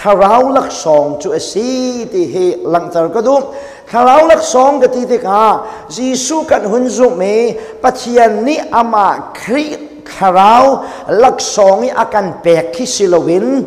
Thlarau laksawng cu a si ti hi langhter ka duh. Thlarau laksawng ka ti tikah Jesuh kan hun zumh i Pathian nih amah Khrih Thlarau laksawng i a kan pek khi si loin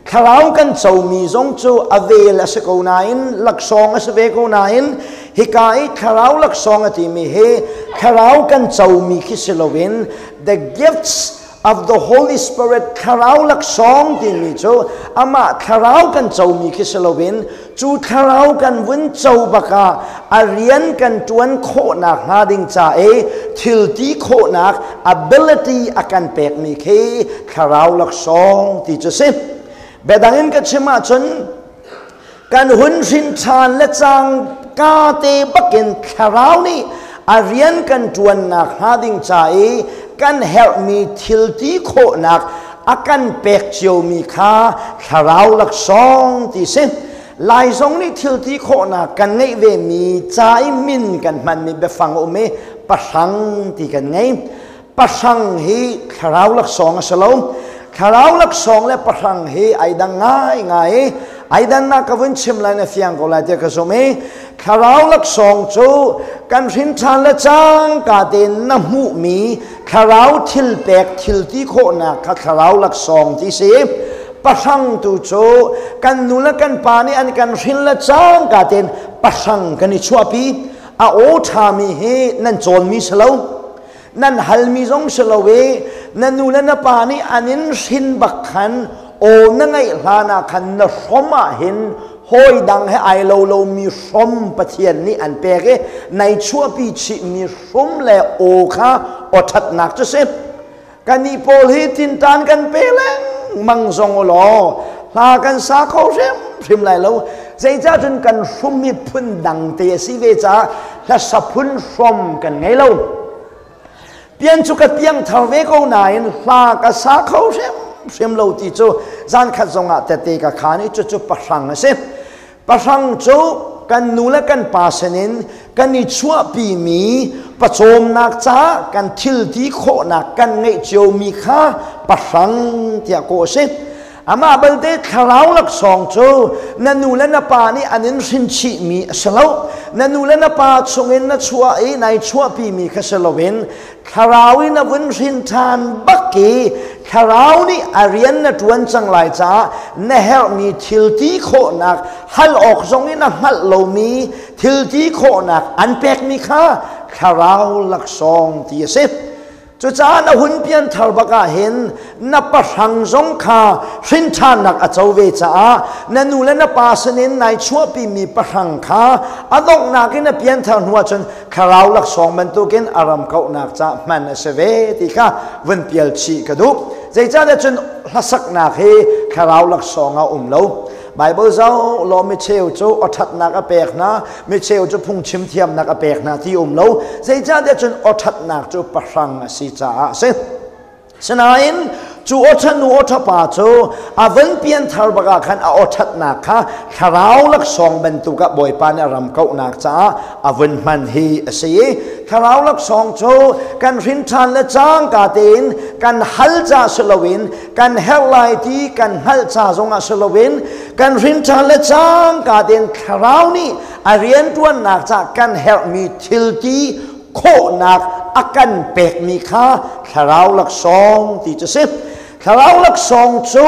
Thlarau kan comi zong cu a vel a si ko nain laksawng a si ve ko nain hika i thlarau laksawng a timi hi thlarau kan comi khi si loin the gifts of the Holy Spirit, thlarau laksawng timi cu amah thlarau kan comi khi si loin cu thlarau kan vun co bak ah a rian kan ṭuan khawhnak hnga ding ca i thil ti khawhnak ability a kan pekmi khi thlarau laksawng ti cu si. Biadang in ka chim ahcun, kan hun hrin ṭhan le cang ka te bakin thlarau nih a rian kan ṭuannak hnga ding ca i kan herhmi thil ti khawhnak a kan pek ciomi kha thlarau laksawng ti si. Lai zong nih thil ti khawhnak kan ngeih ve mi ca i min kan hmanmi biafang um i pahrang ti kan ngei. Pahrang hi thlarau laksawng a si lo. Thlarau laksawng le pahrang hi ai dang ngai ngai. Ai dannak ka vun chim lai na fiang ko lai tiah ka zumh i thlarau laksawng cu kan hrin ṭhan le cangka tein na hmuhmi thlarau thil pek, thil ti khawhnak kha thlarau laksawng ti si. Pahrang tu cu kan nu le kan pa nih an kan hrin le cangka tein pahrang kan i chuahpi. A aw ṭhami hi nan cawnmi si lo, nan halmi zong si lo i na nu le na pa nih an in hrin bak khan aw na ngeih hlan ah khan na hrom ah hin hawi dang he ai lo lomi hrom Pathian nih an pek i nai chuahpi chihmi hrum le aw kha aw ṭhatnak cu si. Kannih pawl hi tinṭan kan pe lengmang zong u law hla kan sa kho hrimhrim lai lo. Zeicah cun kan hrum hi phun dang te a si ve caah hlasa phun hrom kan ngei lo. Pian cu ka piang thar ve ko nain hla ka sa kho hrimhrim lo ti cu zan khat zongah tete ka khaan i cucu pahrang a si. Pahrang cu kan nu le kan pa sinin kan i chuahpimi pawcawmnak caah kan thil ti khawhnak kan ngeih ciomi kha pahrang tiah kawh a si. Amah balte thlarau laksawng cu na nu le na pa nih an in hrin chihmi a si lo. Na nu le na pa chungin na chuah i nai chuahpimi kha si loin thlarau in a vun hrin ṭhan bak i thlarau nih a rian na ṭuan cang lai caah na herhmi thil ti khawhnak, hal awk zong in a hngalh lomi thil ti khawhnak an pekmi kha thlarau laksawng ti a si. Cucaah na hun pian thar bak ah hin na pahrang zong kha hrin ṭhannak a co ve caah na nu le na pa sinin nai chuahpimi pahrang kha a donghnak in a pianthar hnu ahcun thlarau laksawng bantukin a ram kauhnak ca hman a si ve ti kha vun pial chih ka duh. Zeicahtiah cun hlasaknak hi thlarau laksawng ah um lo. Bible zoh law micheu cu awṭhatnak a pek hna, micheu cu phungchim thiamnak a pek hna ti um lo. Zeicahtiah cun awṭhatnak cu pahrang a si caah a si. Sinain cu awṭha nu awṭha pa cu a van pianthar bak ah khan a awṭhatnak kha thlarau laksawng bantuk ah Bawipa nih a ram kauhnak caah a vun hman hi a si i thlarau laksawng cu kan hrin ṭhan le cangka tein kan hal ca si loin, kan herh lai ti kan hngalh ca zongah si loin, kan hrin ṭhan le cangka tein thlarau nih a rianṭuannak ca kan herhmi thil ti khawhnak a kan pekmi kha thlarau laksawng ti cu si. Thlarau laksawng cu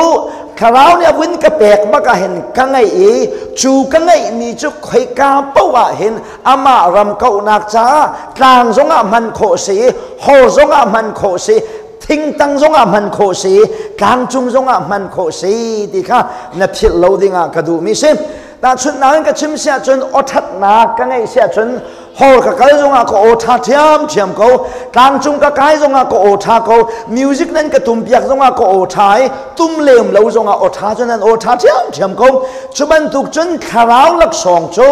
thlarau nih a vun ka pek bak ah hin ka ngeih i cu ka ngeihmi cu khoika paoh ah hin amah ram kauhnak caah tlang zongah hman khawh si, hor zongah hman khawh si, thingtang zongah hman khawh si, tlangcung zongah hman khawh si ti kha na philh lo dingah ka duhmi si. Tahchunhnak in ka chim si ahcun, awṭhatnak ka ngeih si ahcun, hall ka kal zongah ka aw ṭha ṭhiamṭhiam ko, tlangcung ka kai zongah ka aw ṭha ko, music nan ka tum piak zongah ka aw ṭha i tum lem lo zongah aw ṭha cu nan aw ṭha ṭhiamṭhiam ko. Cu bantuk cun thlarau laksawng cu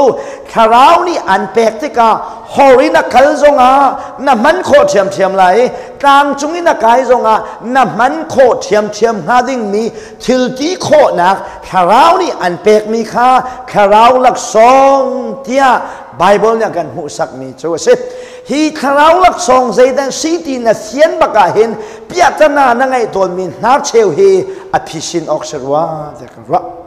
thlarau nih an pek tikah hor in a kal zongah na hman khawh ṭhiamṭhiam lai i tlangcung in a kai zongah na hman khawh ṭhiamṭhiam hnga dingmi thil ti khawhnak thlarau nih an pekmi kha thlarau laksawng tiah Bible nih a kan hmuhsakmi cu a si. Hi thlarau laksawng zeidah si ti na fian bak ah hin piahtana na ngeih tawnmi hnarcheu hi a phisin awk si rua tiah ka ruah.